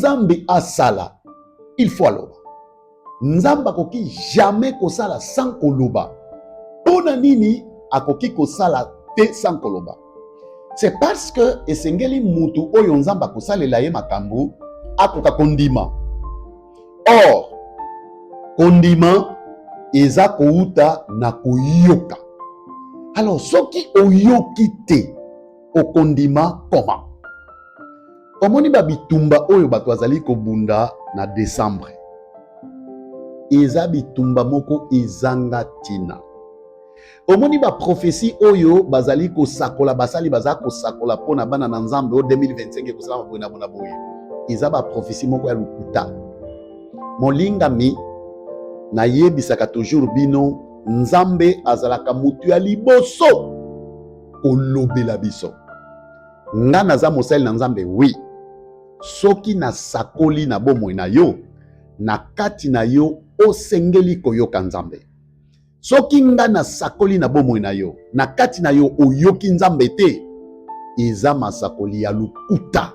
Nzambe asala, il faut aloba. Nzambe akoki jamais kosala sans koloba. Mpo na nini akoki kosala te sans koloba? C'est parce que esengeli mutu oyo Nzambe akosalela ye makambo akoka kondima. Or, kondima eza kouta na koyoka. Alors soki oyoki te, okondima comment? Omoni ba bitumba oyo bato bazali kobunda na Decembre, eza bitumba moko ezanga ntina. Omoni ba prophetie oyo bazali kosakola, basali baza kosakola mpo na bana na Nzambe oyo 2025 ekosalama boye na boye na boye, eza ba prophetie moko ya lokuta. Molingami, nayebisaka toujours bino, Nzambe azalaka motu ya liboso kolobela biso. Nga naza mosali na Nzambe, oui. Soki nasakoli na bomoi na yo, na kati na yo osengeli koyoka Nzambe. Soki nga nasakoli na bomoi na yo, na kati na yo oyoki Nzambe te, eza masakoli ya lokuta.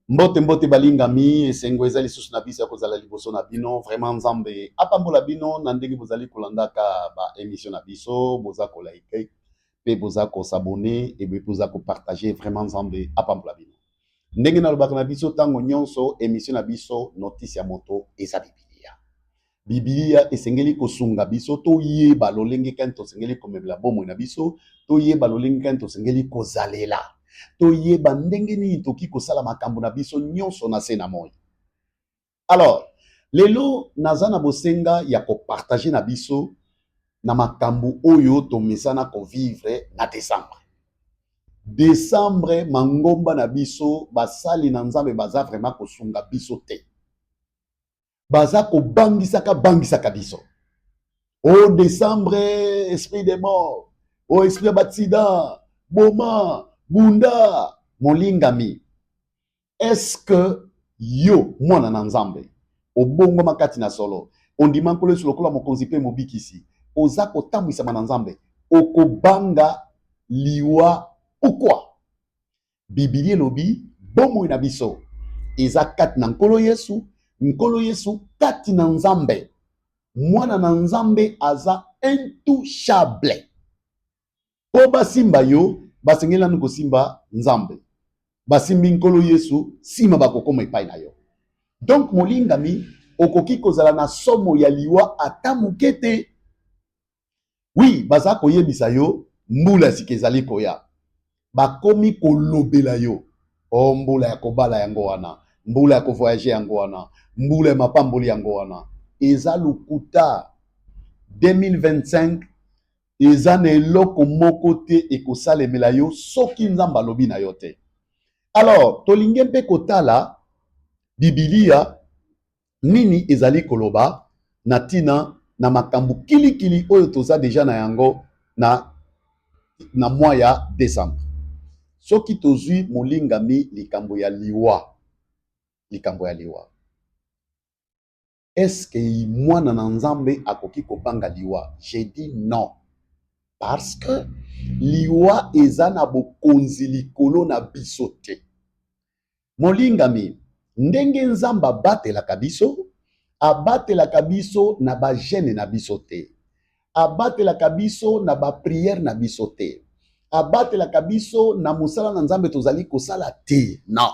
Mbote mbote balingami, esengo eza lisusu na biso ya kozala liboso na bino. Vraiment Nzambe apambola bino na ndenge bozali kolandaka ba emission na biso, boza ko like pe boza ko s'abonner et boza ko partager. Vraiment Nzambe apambola bino. Ndenge nalobaka na biso tango nyonso, emission na biso notice ya moto eza Bibilia. Bibilia esengeli kosunga biso toyeba lolenge kani tosengeli komemela bomoi na biso, toyeba lolenge kani tosengeli kozalela, toyeba ndenge nini tokoki kosala makambo na biso nyonso na se na moi. Alors, lelo naza na bosenga ya kopartage na biso na makambo oyo tomesana kovivre na Decembre. Decembre, mangomba na biso, basali na Nzambe baza vraiment kosunga biso te. Baza kobangisaka bangisaka biso. O Decembre, esprit de mort, o esprit ya batsida, boma, bunda, molingami. Est-ce que yo mwana na Nzambe obongwama kati na solo, ondima Nkolo Yesu lokola mokonzi mpe mobikisi, oza kotambwisama na Nzambe, okobanga liwa pourquoi? Bibilia elobi bomoi na biso eza kati na Nkolo Yesu, Nkolo Yesu kati na Nzambe. Mwana na Nzambe aza intouchable. Po basimba yo, basengeli nanu kosimba Nzambe. Basimbi Nkolo Yesu, sima bakokoma epai na yo. Donc molingami, okoki kozala na somo ya liwa ata moke te. Oui, baza koyebisa yo mbula ya sika ezali koya. Bakomi kolobela yo, oh mbula ya kobala yango wana, mbula ya kovoyage yango wana, mbula ya mapamboli yango wana. Eza lokuta. 2025 eza na eloko moko te ekosalemela yo soki Nzambe alobi na yo te. Alors, tolingi mpe kotala Bibilia nini ezali koloba na tina na makambo kilikili oyo toza deja na yango na mois ya Decembre. Soki tozwi molingami likambo ya liwa, likambo ya liwa. Est-ce que mwana na Nzambe akoki kobanga liwa? Je dis non. Parce que liwa eza na bokonzi likolo na biso te. Molingami, ndenge Nzambe abatelaka biso, abatelaka biso na ba jeune na biso te. Abatelaka biso na ba prière na biso te. Abatelaka biso na mosala na Nzambe tozali kosala te. Non.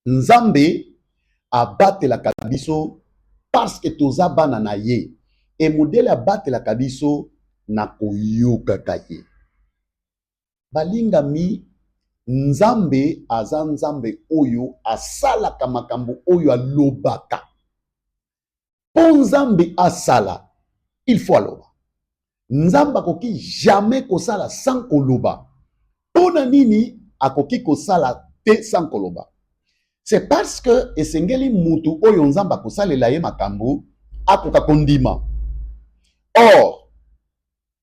Nzambe abatelaka biso parce que toza bana na ye. Et modèle abatelaka biso na koyokaka ye. Balingami, Nzambe aza Nzambe oyo asalaka makambo oyo alobaka. Po Nzambe asala, il faut aloba. Nzambe akoki jamais kosala sans koloba. Po na nini akoki kosala te sans koloba? C'est parce que esengeli mutu oyo Nzambe akosalela ye makambo akoka kondima. Or,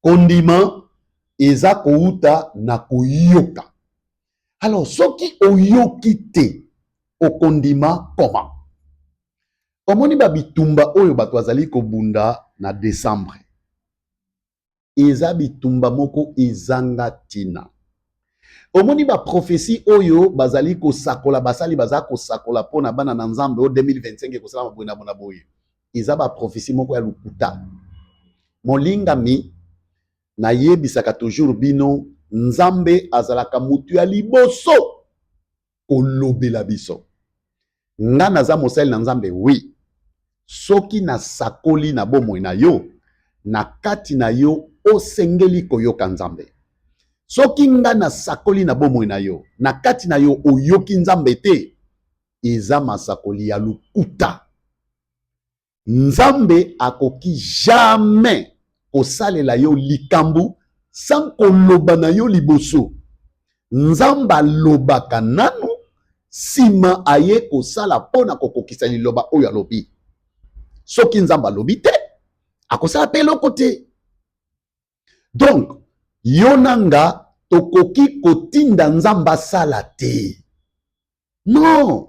kondima eza kouta na koyoka. Alors soki oyoki te, okondima comment? Omoni ba bitumba oyo bato bazali kobunda na décembre. Eza bitumba moko ezanga ntina. Omoni baprophétie oyo bazali kosakola, basali baza kosakola mpo na bana na Nzambe, oyo 2025 ekosalama boye na bona boye, eza baprophétie moko ya lokuta. Molingami, nayebisaka toujours bino, Nzambe azalaka mutu ya liboso kolobela biso. Nga naza mosali na Nzambe, oui. Soki nasakoli na bomoi na yo, na kati na yo osengeli koyoka Nzambe. Soki nga nasakoli na bomoi na yo, na kati na yo oyoki Nzambe te, eza masakoli ya lokuta. Nzambe akoki jamais kosalela yo likambo sans koloba na yo liboso. Nzambe alobaka nanu, nsima aye kosala mpo na kokokisa liloba oyo alobi. Soki Nzambe alobi te, akosala mpe eloko te. Donc yo na nga tokoki kotinda Nzambe asala te. Non,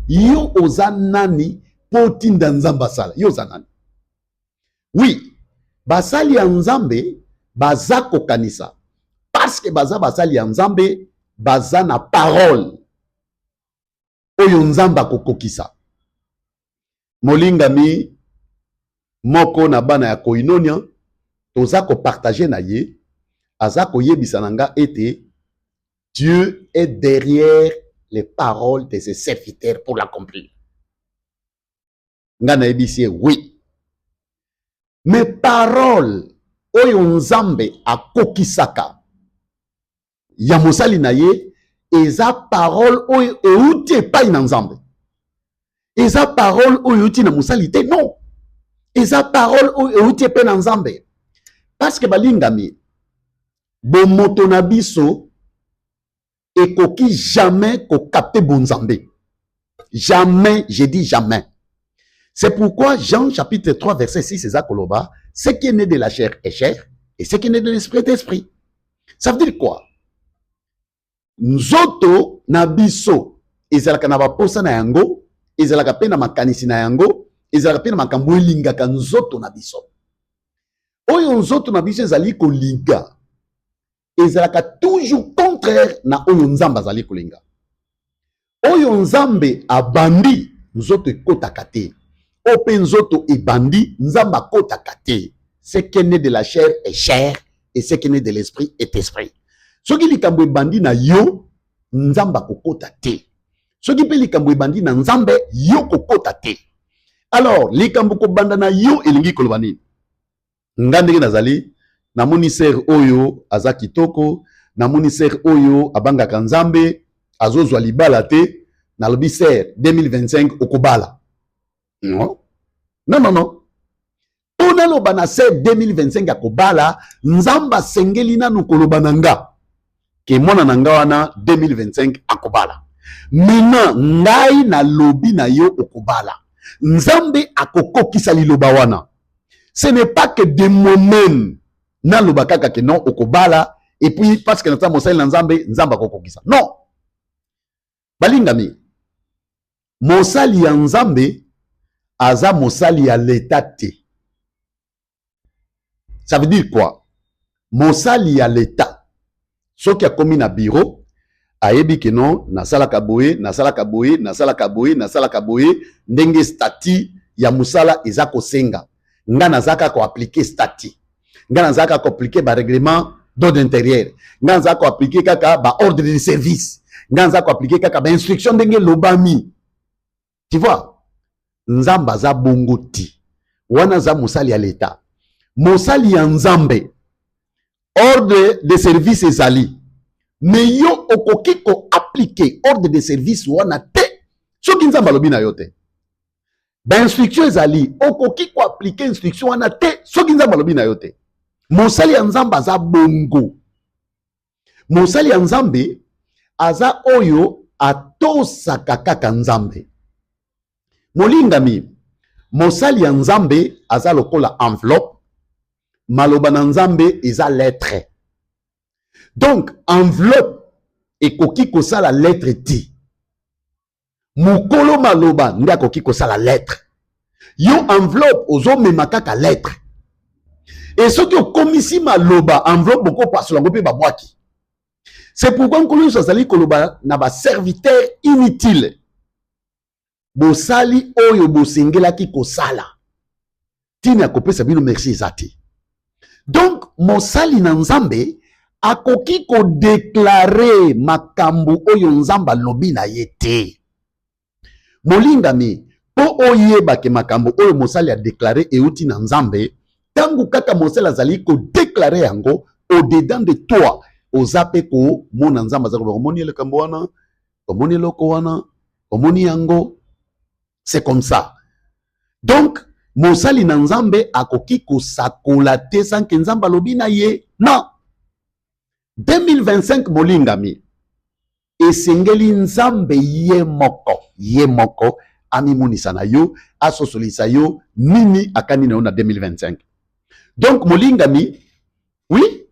yo oza nani mpo otinda Nzambe asala? Yo oza nani? Oui, basali ya Nzambe baza kokanisa parce que baza basali ya Nzambe, baza na parole oyo Nzambe akokokisa. Molingami moko na bana ya Koinonia, toza kopartager na ye, aza koyebisa na nga ete Dieu est derrière les paroles de ses serviteurs pour l'accomplir. Nga nayebisi ye oui, mais parole oyo Nzambe akokisaka ya mosali na ye eza parole oyo euti epai na Nzambe. Eza parole oyo euti na mosali te, non, eza parole oyo euti epai na Nzambe. Parce que balingami, bomoto na biso ekoki jamais kocapter bonzambe. Jamais, je dis jamais. C'est pourquoi Jean chapitre 3 verset 6 eza koloba: ce qui est né de la chair est chair et ce qui est né de l'esprit est esprit. Ça veut dire quoi? Nzoto na biso ezalaka na baposa na yango, ezalaka mpe na makanisi na yango, ezalaka mpe na makambo elingaka nzoto na biso. Oyo nzoto na biso ezali kolinga ezalaka toujours contraire na oyo Nzambe azali kolinga. Oyo Nzambe abandi, nzoto ekotaka te. Oyo mpe nzoto ebandi, Nzambe akotaka te. Ce qui est né de la chair est chair et ce qui est né de l'esprit est esprit. Soki likambo ebandi na yo, Nzambe akokota te. Soki mpe likambo ebandi na Nzambe, yo kokota te. Alors likambo kobanda na yo elingi koloba nini? Nga ndenge nazali, namoni sœur oyo aza kitoko, namoni sœur oyo abangaka Nzambe, azozwa libala te, nalobi: sœur, 2025 okobala. Non, non, non, non. Mpo naloba na sœur 2025 akobala, Nzambe asengeli nanu koloba na nga ke mwana na nga wana 2025 akobala. Maintenant ngai nalobi na yo okobala, Nzambe akokokisa liloba wana. Ce n'est pas que de moi-même naloba kaka ke non, okobala, et puis parce que naza mosali na Nzambe, Nzambe akokokisa. Non, balingami, mosali ya Nzambe aza mosali ya leta te. Ça veut dire quoi? Mosali ya leta, soki akomi na bureau, ayebi ke non, nasalaka boye, nasalaka boye, nasalaka boye, nasalaka boye, ndenge statut ya mosala eza kosenga. Nga naza kaka koappliquer statut, nga naza kaka koappliquer barèglement d'ordre intérieur, nga naza koappliquer kaka baordre de service, nga naza koappliquer kaka bainstruction ndenge elobami. Tu vois, Nzambe aza bongo ti wana aza mosali ya leta. Mosali ya Nzambe, ordre de service ezali, mais yo okoki koappliquer ordre de service wana te soki Nzambe alobi na yo te. Bainstruction ezali, okoki koappliquer instruction wana te soki Nzambe alobi na yo te. Mosali ya Nzambe aza bongo. Mosali ya Nzambe aza oyo atosaka kaka Nzambe. Molingami, mosali ya Nzambe aza lokola enveloppe, maloba na Nzambe eza lettre. Donc enveloppe ekoki kosala lettre te, mokolo maloba nde akoki kosala lettre. Yo enveloppe ozomema kaka lettre, e soki okomisi maloba enveloppe bokopasola yango mpe babwaki. C'est pourquoi Nkolo Yesu azali koloba na baserviteur inutile: bosali oyo bosengelaki kosala, ntina ya kopesa bino merci eza te. Donc mosali na Nzambe akoki kodéclarer makambo oyo Nzambe alobi na ye te. Molingami, mpo oyebake makambo oyo mosali adéclarer euti na Nzambe, ntango kaka mosali azali kodéclarer yango, au-dedans de toi oza mpe komona Nzambe aza koloba: omoni likambo wana, omoni eloko wana, omoni yango. C'est comme ça. Donc mosali na Nzambe akoki kosakola te sans que Nzambe alobi na ye. Non, 2025, molingami, esengeli Nzambe ye moko, ye moko amimonisa na yo, asosolisa yo nini akani na yo na 2025. Donc molingami, oui,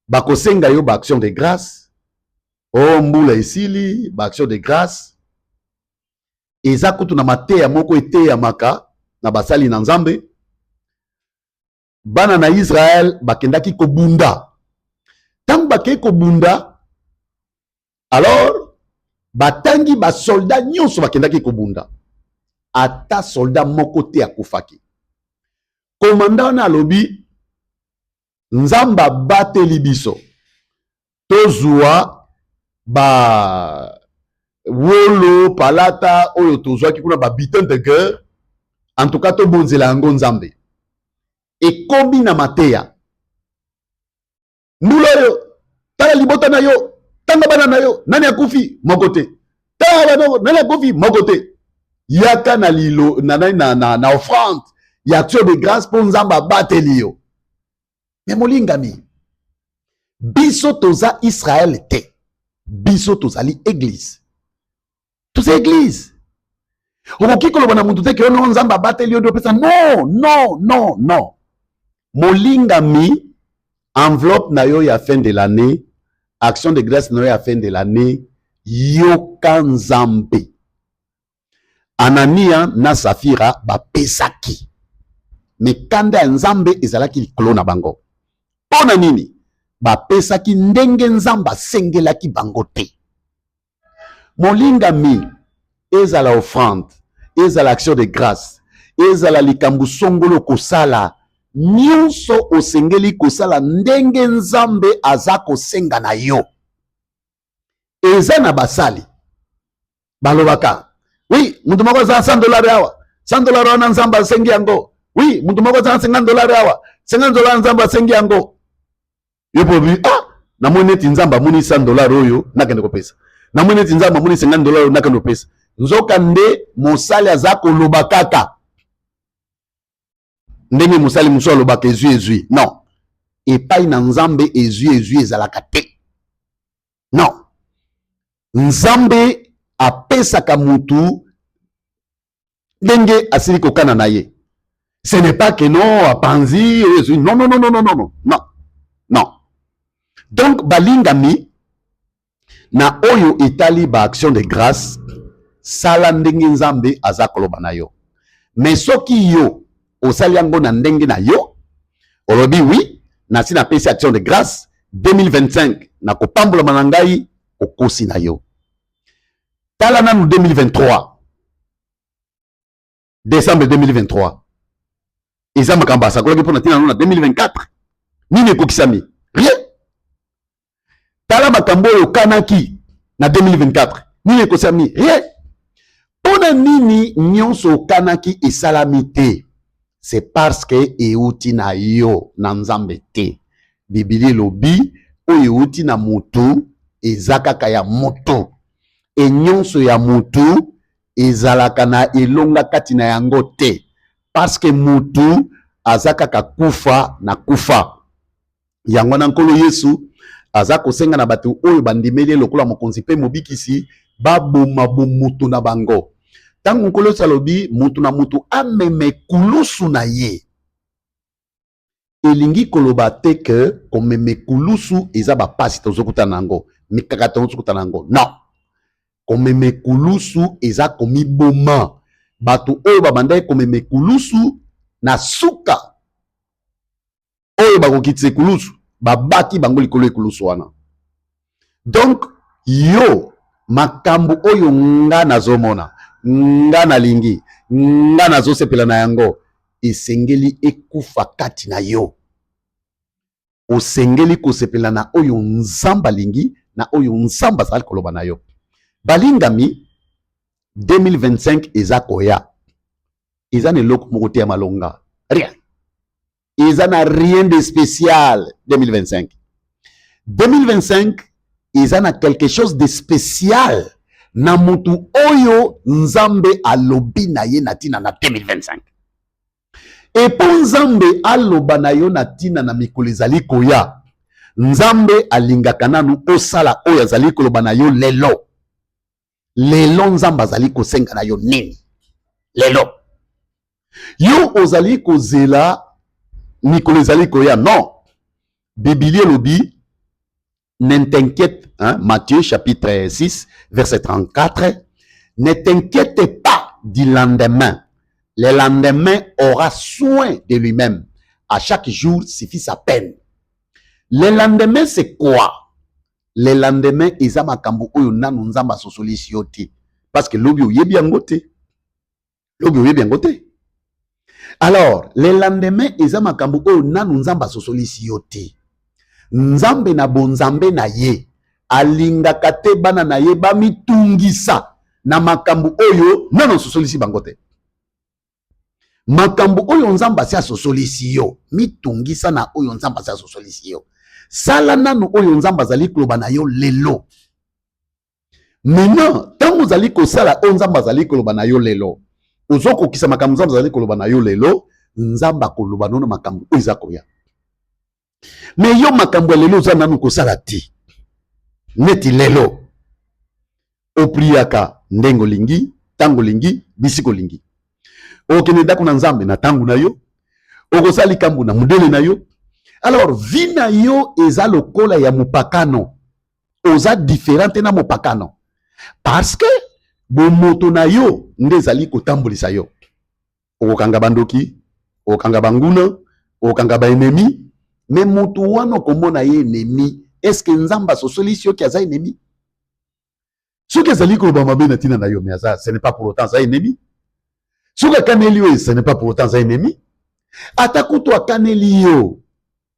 bakosenga yo baaction de grâce. O mbula esili, baaction de grâce eza kutu na mateya moko eteyamaka na basali na Nzambe. Bana na Israel bakendaki kobunda. Ntango bakei kobunda, alors batangi basoldat nyonso bakendaki kobunda, ata soldat moko te akufaki. Commandant wana alobi: Nzambe abateli biso, tozwa ba wolo, palata oyo tozwaki kuna, babutin de guerre, en tout cas tobonzela yango Nzambe. Ekomi na mateya: mbula oyo, tala libota na yo, tanga bana na yo, nani akufi? Moko te. Tala bana, nani akufi? Moko te. Yaka na lilo na, na, na, na, na offrande ya action de grâce mpo Nzambe abateli yo. Me molingami, biso toza Israele te, biso tozali église, toza église. Okoki koloba na motu te ke ono Nzambe abateli yo nde opesa. Non, non, non, non. Molingami, enveloppe na yo ya fin de l'année, action de grâce na yo ya fin de l'année, yoka Nzambe. Anania na Safira bapesaki, me kanda ya Nzambe ezalaki likolo na bango. Mpo na nini? Bapesaki ndenge Nzambe asengelaki bango te. Molingami, ezala offrande, ezala action de grâce, ezala likambo songolo kosala, nyonso osengeli kosala ndenge Nzambe aza kosenga na yo. Eza na basali balobaka: oui, mutu moko aza 100 $ awa, 100 $ wana Nzambe asengi yango. Oui, mutu moko aza 50 $ awa, 50 $ Nzambe asengi yango. Yo po ah, namoni neti Nzambe amoni 100 $ oyo, nakende kopesa. Namoni neti Nzambe amoni 50 $ oyo, nakende kopesa. Nzoka nde mosali aza koloba kaka ndenge mosali mosusu alobaka: ezwi, ezwi. Non, epai na Nzambe ezwi, ezwi ezalaka te. Non, Nzambe apesaka mutu ndenge asili kokana na ye. Ce n'est pas que non, apanzi oyo ezwi. Non, non, non, non, non, non, non, non. Donc balingami, na oyo etali baaction de grâce, sala ndenge Nzambe aza koloba na yo. Me soki yo osali yango na ndenge na yo, olobi: oui, nasi napesi action de grâce, 2025 nakopambolama na ngai, okosi na yo. Tala nanu 2023, décembre 2023, eza makambo asakolaki mpo na ntina no na 2024. Nini ekokisami? Rien. Tala makambo oyo okanaki na 2024, nini ekosami? Rien. Mpo na nini nyonso okanaki esalami te? C'est parce que euti na yo, na Nzambe te. Bibili elobi: oyo euti na motu eza kaka ya motu, e nyonso ya motu ezalaka na elonga kati na yango te, parce que motu aza kaka kufa na kufa. Yango wana Nkolo Yesu aza kosenga na bato oyo bandimeli ye lokola mokonzi mpe mobikisi, baboma bomoto na bango. Ntango Nkolo Yesu alobi motu na motu amema ekulusu na ye, elingi koloba te ke komema ekulusu eza bapasi tozokutana na yango, mikakatano tozokutana na yango. Non, komema ekulusu eza komiboma. Bato oyo babandaki komema ekulusu na suka oyo bakokitisa ekulusu, babaki bango likolo ekulusu wana. Donc yo, makambo oyo nga nazomona, nga nalingi, nga nazosepela na yango, esengeli ekufa kati na yo. Osengeli kosepela na oyo Nzambe alingi, na oyo Nzambe azali koloba na yo. Balingami, 2025 eza koya, eza na eloko moko te ya malonga, rien, eza na rien de spécial. 2025, 2025 eza na quelque chose de spécial na mutu oyo Nzambe alobi na ye na ntina na 2025. Epo Nzambe aloba na yo na ntina na mikolo ezali koya, Nzambe alingaka nanu osala oyo azali koloba na yo lelo. Lelo Nzambe azali kosenga na yo nini? Lelo yo ozali kozela mikolo ezali koya? Non, Biblia elobi: "Ne t'inquiète", hein, Matthieu chapitre 6 verset 34, "Ne t'inquiète pas du lendemain, le lendemain aura soin de lui-même. À chaque jour suffit sa peine." Le lendemain, c'est quoi? Le lendemain eza makambo oyo nanu Nzambe asosolisi yo te, parce que lobi oyebi yango te, lobi oyebi yango te. Alors le lendemain eza makambo oyo nanu Nzambe asosolisi yo te. Nzambe na bonzambe na ye alingaka te bana na ye bamitungisa na makambo oyo nanu asosolisi bango te. Makambo oyo Nzambe asi asosolisi yo, mitungisa na oyo Nzambe asi asosolisi yo. Sala nanu oyo Nzambe azali koloba na yo lelo. Maintenant, ntango ozali kosala oyo Nzambe azali koloba na yo lelo, ozokokisa makambo Nzambe azali koloba na yo lelo, Nzambe akoloba nono makambo oyo eza koya. Mais yo, makambo ya lelo oza nanu kosala te. Neti lelo opriaka ndenge olingi, ntango olingi, bisika olingi, okende ndako na Nzambe na ntango na yo, okosala likambo na modele na yo. Alors vie na yo eza lokola ya mopakano, oza différent te na mopakano, parce que bomoto na yo nde ezali kotambolisa yo. Okokanga bandoki, okokanga banguna, okokanga baennemi. Mais moto wana okomona ye ennemi, est-ce Nzambe asosolisi yoki aza ennemi? Soki azali koloba mabe na ntina na yo, mais aza, ce n'est pas pour autant aza ennemi. Soki akaneli yo, ce n'est pas pour autant aza ennemi. Ata kutu akaneli yo,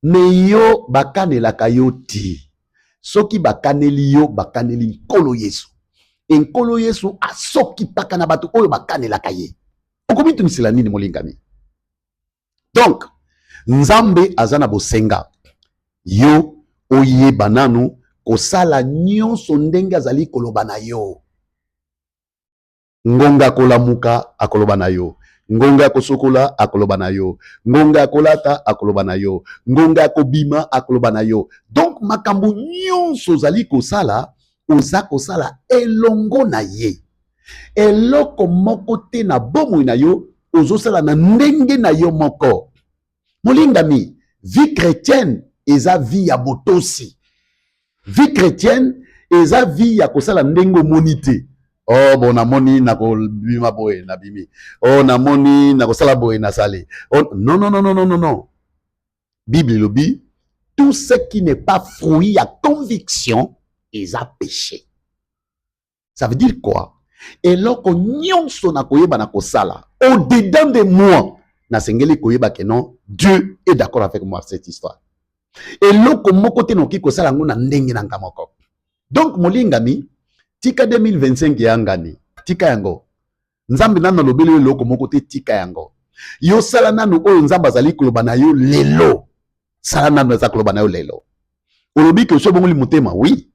mais yo bakanelaka yo ti. Soki bakaneli yo, bakaneli Nkolo Yesu. E Nkolo Yesu asokipaka na bato oyo bakanelaka ye. Okomitumisela nini, molingami? Donc Nzambe aza na bosenga yo oyeba nanu kosala nyonso ndenge azali koloba na yo. Ngonga ya kolamuka, akoloba na yo. Ngonga ya kosokola, akoloba na yo. Ngonga ya kolata, akoloba na yo. Ngonga ya kobima, akoloba na yo. Donc makambo nyonso ozali kosala, oza kosala elongo na ye. Eloko moko te na bomoi na yo ozosala na ndenge na yo moko. Molingami, vie chrétienne eza vie ya botosi. Vie chrétienne eza vie ya kosala ndenge omoni te. Oh bon, namoni nakobima boye, nabimi. Oh, namoni nakosala boye, nasali. Oh non, non, non, non, non, non, non. Bible elobi: tout ce qui n'est pas fruit ya conviction eza péché. Ça veut dire quoi? Eloko nyonso nakoyeba na kosala, au-dedans de moi nasengeli koyeba ke non, Dieu est d'accord avec moi cette histoire. Eloko moko te nakoki kosala yango na ndenge na nga moko. Donc molingami, tika 2025 eyangani, tika yango. Nzambe nanu alobeli yo eloko moko te, tika yango. Yo sala nanu oyo Nzambe azali koloba na yo lelo. Sala nanu aza koloba na yo lelo. Olobi ke osi obongoli motema, oui,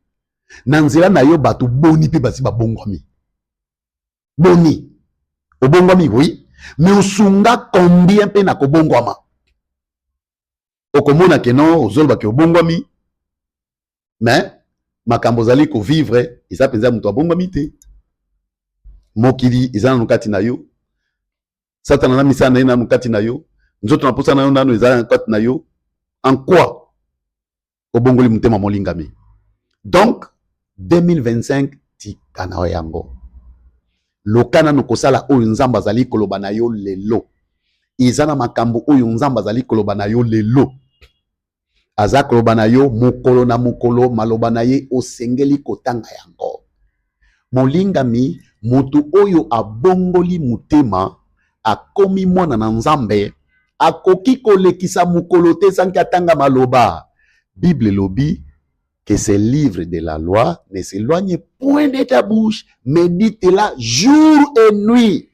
na nzela na yo bato boni mpe basi babongwami? Boni obongwami, oui, mais osunga combien mpe na kobongwama? Okomona ke non, ozoloba ke obongwami, mais makambo ozali kovivre eza mpenza moto abongwami te. Mokili eza nanu kati na yo, Satana na misala na ye nanu kati na yo, nzoto na posa na yo nanu eza kati na yo. En quoi obongoli motema, molingami? Donc 2025, tika na yango. Luka nanu kosala oyo Nzambe azali koloba na yo lelo. Eza na makambo oyo Nzambe azali koloba na yo lelo. Aza koloba na yo mokolo na mokolo, maloba na ye osengeli kotanga yango. Molingami, moto oyo abongoli motema, akomi mwana na Nzambe, akoki kolekisa mokolo te sanki atanga maloba. Bible elobi que ce livre de la loi ne s'éloigne point de ta bouche, médite-la jour et nuit.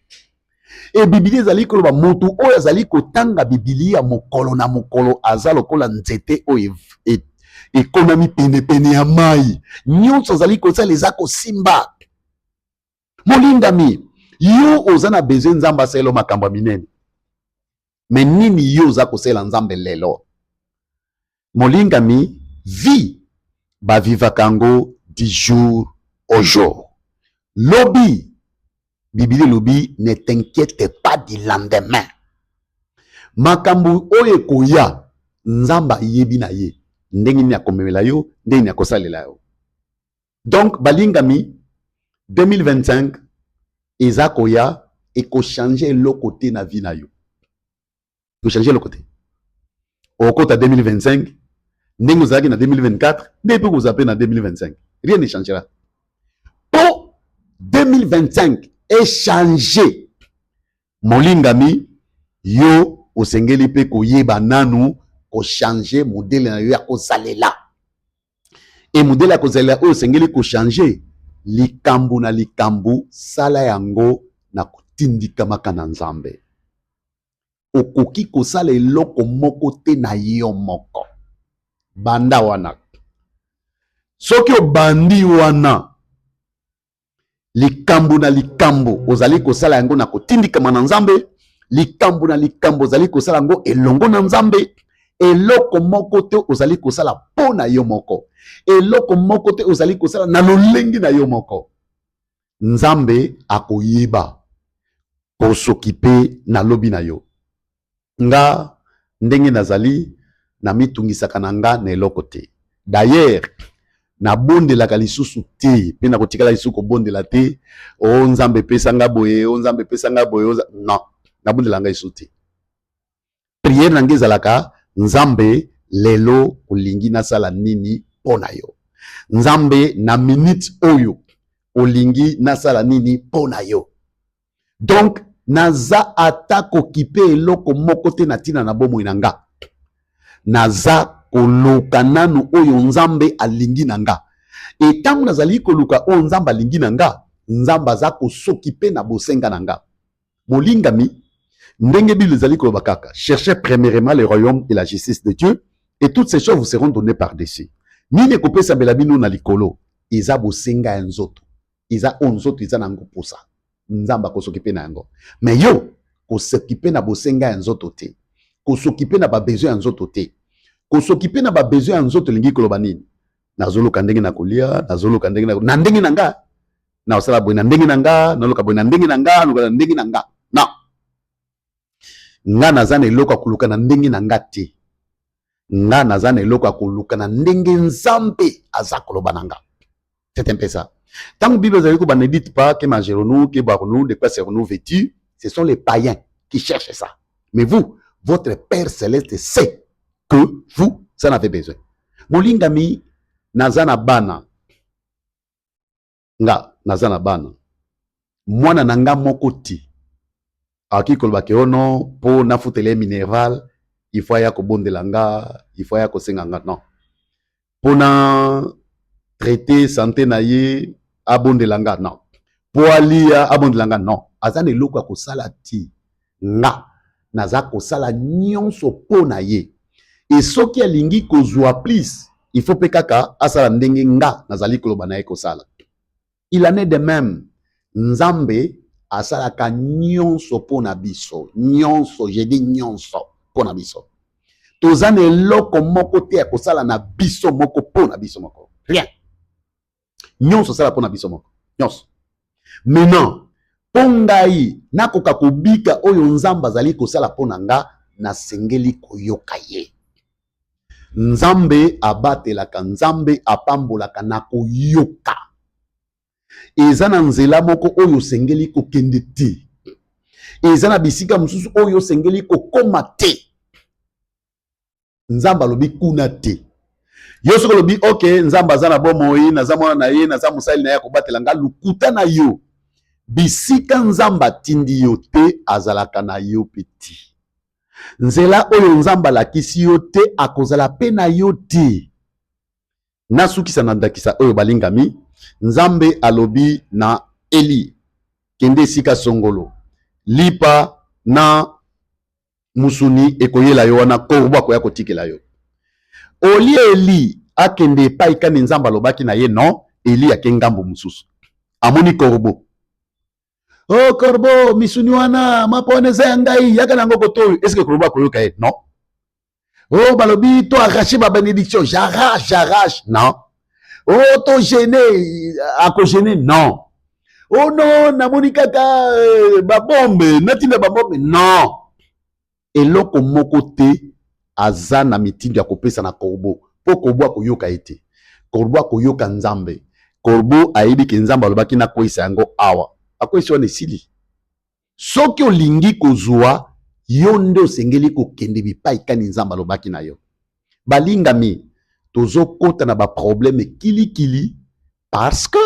E Biblia ezali koloba moto oyo azali kotanga Biblia mokolo na mokolo aza lokola nzete oyo ekonami penepene ya mai, nyonso azali kosala eza kosimba. Molingami, yo oza na besoin Nzambe asalela makambo ya minene, me nini yo oza kosalela Nzambe lelo? Molingami, vie bavivaka yango du jour au jour. Lobi, Biblia elobi ne t'inquiète pas du lendemain. Makambo oyo ekoya, Nzambe ayebi na ye ndenge nini akomemela yo, ndenge nini akosalela yo. Donc balingami, 2025 eza koya, ekochange eloko te na vie na yo. Ekochange eloko te. Okota 2025 ndenge ozalaki na 2024, nde mpe kozala mpe na 2025, rien ne changera. Po 2025 echange, molingami, yo osengeli mpe koyeba nanu kochange modele na yo ya kozalela. E modele ya kozalela oyo osengeli kochange, likambo na likambo sala yango na kotindikamaka na Nzambe. Okoki kosala eloko moko te na yo moko. Banda wana. Soki obandi wana, likambo na likambo ozali kosala yango na kotindikama na Nzambe, likambo na likambo ozali kosala yango elongo na Nzambe, eloko moko te ozali kosala mpo na yo moko, eloko moko te ozali kosala na lolenge na yo moko. Nzambe akoyeba kosokipe na lobi na yo. Nga ndenge nazali, namitungisaka na nga na eloko te. D'ailleurs, nabondelaka lisusu te, mpe nakotikala lisusu kobondela te. O Nzambe epesa nga boye, o Nzambe epesa nga boye, non, nabondela nga lisusu te. Prière na nga ezalaka, Nzambe lelo olingi nasala nini mpo na yo? Nzambe na minute oyo olingi nasala nini mpo na yo? Donc naza ata kokipe eloko moko te na ntina na bomoi na nga. Naza koluka nanu oyo Nzambe alingi na nga. E ntango nazali koluka oyo Nzambe alingi na nga, Nzambe aza kosokipe na bosenga na nga. Molingami, ndenge Bible ezali koloba kaka, cherchez premièrement le royaume et la justice de Dieu et toutes ces choses vous seront données par-dessus. Nini ekopesamela bino na likolo eza bosenga ya nzoto, eza oyo nzoto eza na yango posa, Nzambe akosokipe na yango. Mais yo kosokipe na bosenga ya nzoto te, kosokipe na ba besoin ya nzoto te. Kosokipe na ba besoin ya nzoto elingi koloba nini? Nazoluka ndenge na kolia, nazoluka ndenge na ndenge na nga, nasala boye na ndenge na nga, naluka boye na ndenge na nga, naluka na ndenge na nga. Non, nga naza na eloko ya koluka na ndenge na nga te. Nga naza na eloko ya koluka na ndenge Nzambe aza koloba na nga. C'est un peu ça. Tant que Bible ezali koloba, ne dites pas que mangerons-nous, que boirons-nous, de quoi serons-nous vêtus, ce sont les païens qui cherchent ça. Mais vous, votre Père Céleste sait que vous en avez besoin. Molingami, naza na bana. Nga naza na bana. Mwana na nga moko ti akoki koloba ke ono mpo nafutela ye minerval, il faut aya kobondela nga, il faut aya kosenga nga. Non, mpo na traiter santé na ye abondela nga, non, mpo alia abondela nga, non. Aza na eloko ya kosala ti. Nga naza kosala nyonso mpo na ye. E soki alingi kozwa plus, il faut mpe kaka asala ndenge nga nazali koloba na ye kosala. Il en est de même, Nzambe asalaka nyonso mpo na biso, nyonso, je dis nyonso mpo na biso. Toza na eloko moko te ya kosala na biso moko mpo na biso moko, rien. Nyonso osala mpo na biso moko, nyonso. Maintenant, mpo ngai nakoka kobika oyo Nzambe azali kosala mpo na nga, nasengeli koyoka ye. Nzambe abatelaka, Nzambe apambolaka na koyoka. Eza na nzela moko oyo osengeli kokende te. Eza na bisika mosusu oyo osengeli kokoma te. Nzambe alobi kuna te. Yo soki olobi ok, Nzambe aza na bomoi, naza mwana na ye, naza mosali na ye, akobatela nga, lokuta na yo. Bisika Nzambe atindi yo te, azalaka na yo mpe te. Nzela oyo Nzambe alakisi yo te, akozala mpe na yo te. Nasukisa na ndakisa oyo, balingami. Nzambe alobi na Eli, kende esika songolo, lipa na musuni ekoyela yo wana, corbeau akoya kotikela yo. Olie Eli akende epai kani Nzambe alobaki na ye non, Eli ake ngambo mosusu, amoni corbeau. Oh corbeau, misuni wana, mapa wana eza ya ngai, yaka na yango koto oyo. Est-ce que corbeau akoyoka ye? Non. Oh balobi to arracher ba bénédiction, j'arrache, j'arrache. Non. Oh to gêner, ako gêner, non. Oh non, namoni kaka babombe, natinda babombe, non. Eloko moko te aza na mitindo ya kopesa na corbeau, mpo corbeau akoyoka ye te. Corbeau akoyoka Nzambe. Corbeau ayebi ke Nzambe alobaki nakweyisa yango awa, akweyisi wana esili. Soki olingi kozwa, yo nde osengeli kokende bipai kani Nzambe alobaki na yo. Balingami, tozokota na ba problème kilikili parce que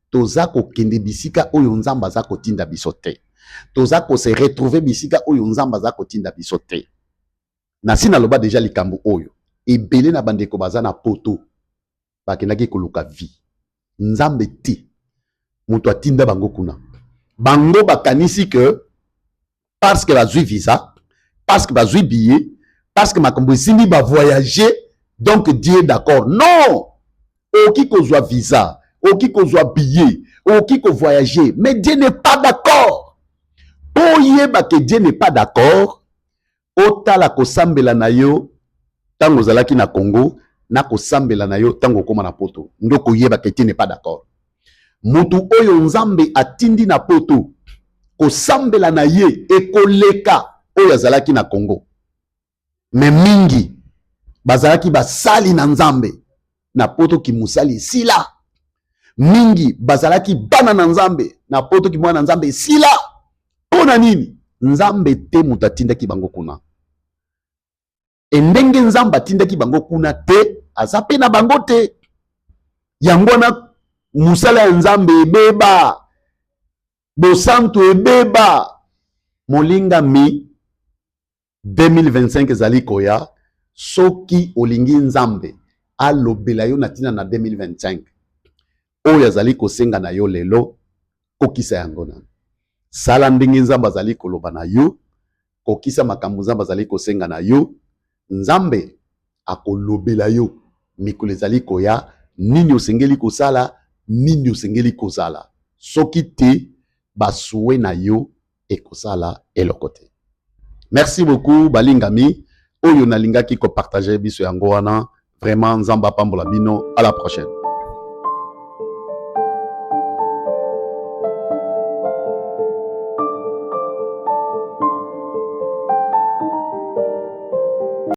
toza kokende bisika oyo Nzambe aza kotinda biso te. Toza ko se retrouver bisika oyo Nzambe aza kotinda biso te. Nasi naloba deja likambo oyo, ebele na bandeko baza na poto bakendaki koluka vie. Nzambe te moto atinda bango kuna. Bango bakanisi que parce que bazwi visa, parce que bazwi billet, parce que makambo esimbi ba voyager, donc Dieu est d'accord. Non! Okoki kozwa visa, okoki kozwa billet, okoki ko voyager, mais Dieu n'est pas d'accord. Po oyeba que Dieu n'est pas d'accord, otala kosambela na yo ntango ozalaki na Congo na kosambela na yo ntango okóma na poto, nde okoyeba que Dieu n'est pas d'accord. Motu oyo Nzambe atindi na poto, kosambela na ye ekoleka oyo azalaki na Congo. Me mingi bazalaki basali na Nzambe na poto, kimosali esila. Mingi bazalaki bana na Nzambe na poto, kimwana na Nzambe esila. Mpo na nini? Nzambe te moto atindaki bango kuna. E ndenge Nzambe atindaki bango kuna te, aza mpe na bango te. Yango wana mosala ya Nzambe ebeba, bosantu ebeba. Molingami, 2025 ezali koya. Soki olingi Nzambe alobela yo na ntina na 2025 oyo azali kosenga na yo lelo, kokisa yango nano. Sala ndenge Nzambe azali koloba na yo, kokisa makambo Nzambe azali kosenga na yo. Nzambe akolobela yo mikolo ezali koya nini osengeli kosala, nini osengeli kozala. Soki te, basuwe na yo ekosala eloko te. Merci beaucoup balingami, oyo nalingaki kopartage biso yango wana. Vraiment Nzambe apambola bino. À la prochaine.